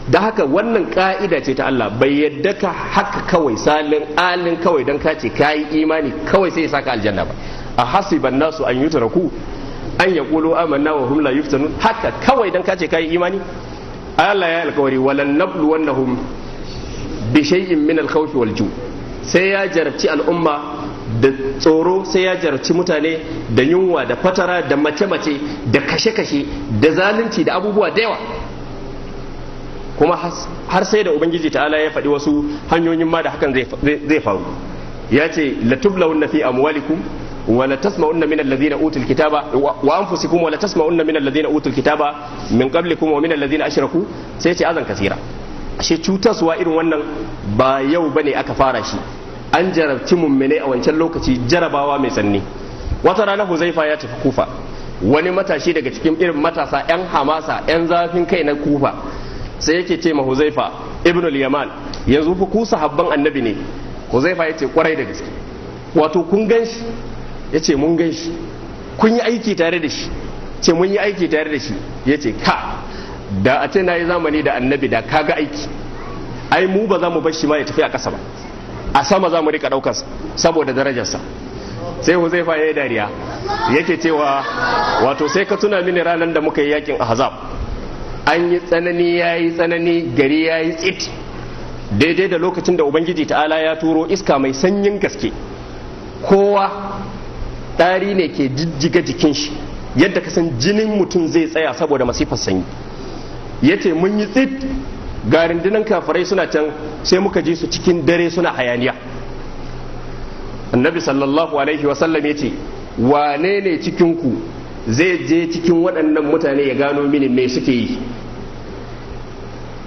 Da haka wannan ka'ida ce ta Allah, bai yadda ka haka kawai salin alin kawai don ka ce ka yi imani kawai sai ya saka aljanna ba. A hasiban nasu an yutraku an yaqulu amanna wa hum la yuftanun. Haka kawai don ka ce ka yi imani? Allah ya alkawari, walan nabluwannahum bi shay'in min al-khawfi wal ju. Sai ya jarabci al'umma da tsoro, sai ya jarabci mutane da yunwa da fatara da mace-mace da kashe-kashe da zalunci da abubuwa da yawa. Kuma har sai da Ubangiji ta'ala ya faɗi wasu hanyoyin ma da hakan zai faru. Ya ce latublawunna fi amwalikum wa la tasma'unna min alladhina utul kitaba wa anfusikum wa la tasma'unna min alladhina utul kitaba min qablikum wa min alladhina ashraku. Sai ce azan kasira. Ashe cutaswa irin wannan ba yau bane aka fara shi. An jarabci mummune a wancan lokaci jarabawa mai tsanani. Wata rana Huzaifa ya tafi Kufa. Wani matashi daga cikin irin matasa 'yan hamasa, 'yan zafin kai na Kufa, sai yake ce ma Huzaifa ibn al-Yaman, yanzu fa ku sahabban Annabi ne? Huzaifa yace, kwarai da gaske. Wato kun gan shi? Yace, mun gan shi. Kun yi aiki tare da shi? Ce, mun yi aiki tare da shi. Yace, ka da a ce na yi zamani da Annabi, da kaga aiki. Ai mu ba za mu bar shi ma ya tafi a ƙasa ba, a sama za mu rika ɗaukar saboda darajarsa. Sai Huzaifa ya yi dariya, yake cewa, wato sai ka tuna mini ranar da muka yi yakin Ahzab. An yi tsanani, ya yi tsanani, gari ya yi tsit, daidai da lokacin da Ubangiji ta'ala ya turo iska mai sanyin gaske. Kowa ɗari ne ke jijjiga jikin shi yadda ka san jinin mutum zai tsaya saboda masifar sanyi. Ya ce mun yi tsit, ga rundunan kafirai suna can. Sai muka ji su cikin dare suna hayaniya. Annabi sallallahu alaihi wasallam ya ce, wane ne cikinku zai je cikin waɗannan mutane ya gano mini me suke yi?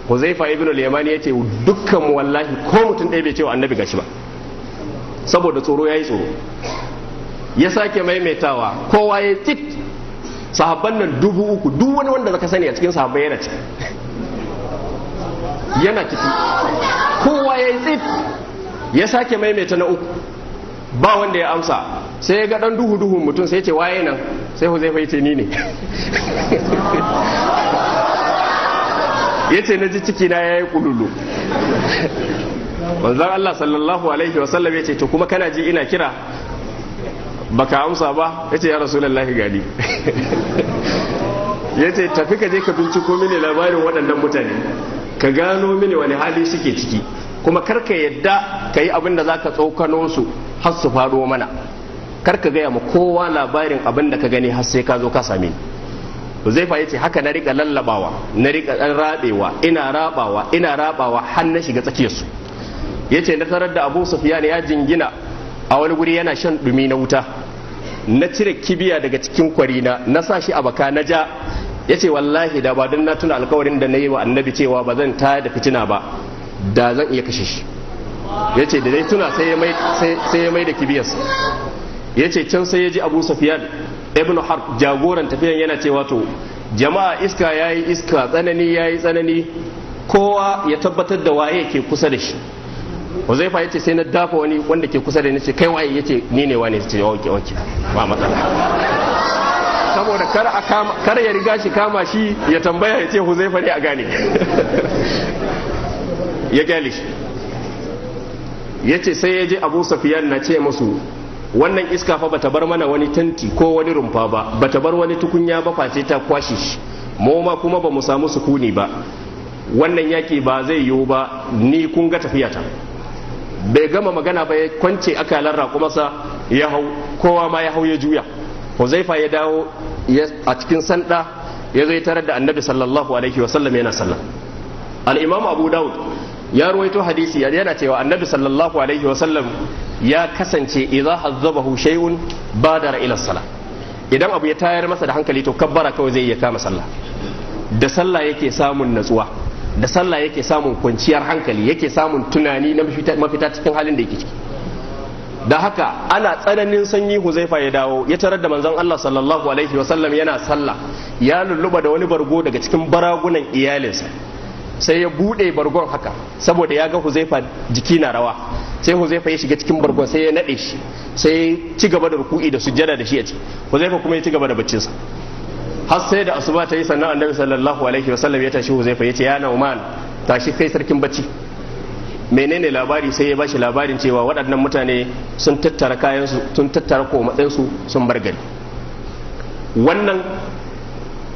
Huzaifa ibn al-Yamani ya ce, dukkan mu wallahi ko mutum ɗaya bai ce wa Annabi gashi ba, saboda tsoro yayi tsoro. Ya sake maimaitawa, kowa ya tsit. Sahabban nan 3000, duk wani wanda zaka sani a cikin sahabbai yana ciki, yana ciki. Kowa ya yi tsit. Ya sake maimaita na uku, ba wanda ya amsa. Sai ya ga dan duhu duhun mutum, sai ya ce, waye nan? Sai Huzaifa ya ce, ni ne. Ya ce na ji ciki na yayi kululu. Manzon Allah sallallahu alaihi wasallam ya ce, to kuma kana ji ina kira baka amsa ba? Ya ce, ya Rasulullahi, gani. Ya ce, tafi ka je ka binciko mini labarin waɗannan mutane, ka gano mini wani hali suke ciki, kuma karka yadda ka yi abin da za ka tsokano su har su faɗo mana. Karka gaya ma kowa labarin abin da ka gani har sai ka zo ka same ni. Huzaifa ya ce, haka na rika lallabawa, na rika ɗan rabewa, ina rabawa, ina rabawa, har na shiga tsakiyarsu. Ya ce na tarar da Abu Sufyan ya jingina a wani guri yana shan ɗumi na wuta. Na cire kibiya daga cikin kwarina, na sa shi a baka, na ja. Ya ce, wallahi da ba don na tuna alkawarin da na yi wa Annabi cewa ba zan tayar da fitina ba, da zan iya kashe shi. Ya ce da dai tuna, sai ya mai da kibiyarsa. Ya ce can sai ya ji Abu Sufyan ibn Harb, jagoran tafiyan, yana cewa, to jama'a, iska ya yi iska, tsanani ya yi tsanani, kowa ya tabbatar da waye ke kusa da shi. Huzaifa ya ce, sai na dafa wani wanda ke kusa da ni, ce, kai waye? Ya ce, ni ne wane. Ce, okay okay, ba matsala. Saboda kar ya riga shi kama shi ya tambaya, ya ce Huzaifa ne, a gane. Ya gyale shi. Ya ce sai ya je Abu Safiyan na ce musu, wannan iska fa bata bar mana wani tanti ko wani rumfa ba, bata bar wani tukunya ba face ta kwashe shi. Mu ma kuma ba mu samu sukuni ba. Wannan yaki ba zai yiwu ba. Ni kun ga tafiyata. Bai gama magana ba, ya kwance akalar raƙumarsa ya hau, kowa ma ya hau, ya juya. Huzaifa ya dawo a cikin sanda, ya zo ya tarar da Annabi sallallahu alaihi wasallam yana sallah. Al-Imam Abu Daud ya ruwaito hadisi, yana cewa Annabi sallallahu alaihi wasallam ya kasance idza hazzabahu shay'un badara ila salah. Idan abu ya tayar masa da hankali, to kabbara kawai zai iya kama sallah. Da sallah yake samun natsuwa, da sallah yake samun kwanciyar hankali, yake samun tunani na mafita cikin halin da yake ciki. Da haka ana tsananin sanyi, Huzaifa ya dawo ya tarar da manzon Allah sallallahu alaihi wasallam yana sallah, ya lulluba da wani bargo daga cikin baragunan iyalinsa. Sai ya bude bargon haka saboda ya ga Huzaifa jiki na rawa. Sai Huzaifa ya shiga cikin bargon, sai ya nade shi, sai ya ci gaba da ruku'i da sujjada da shi a ciki. Huzaifa kuma ya ci gaba da baccinsa har sai da asuba ta yi. Sannan Annabi sallallahu alaihi wasallam ya tashi Huzaifa, ya ce, ya Nauman. Tashi kai sarkin bacci, menene labari? Sai ya bashi labarin cewa waɗannan mutane sun tattara kayansu, sun tattara komatsinsu, sun bar gari. Wannan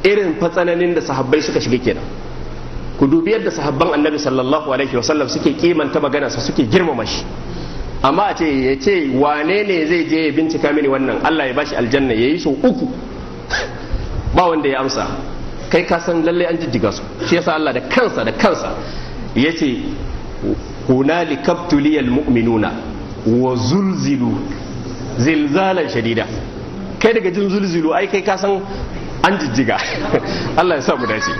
irin fatsananin da sahabbai suka shiga kenan. Ku dubi yadda sahabban Annabi sallallahu alaihi wasallam suke kimanta maganarsa, suke girmama shi. Amma a ce ya ce wane ne zai je ya bincika mini wannan, Allah ya bashi aljanna, yayi sau uku ba wanda ya amsa. Kai ka san lallai an jijjiga su. Shi yasa Allah da kansa da kansa yace: hunalika ibtuliyal mu'minuna wa zulzilu zilzalan shadida. Kai daga jin zulzilu, ai kai ka san an jijjiga. Allah ya sa mu dace.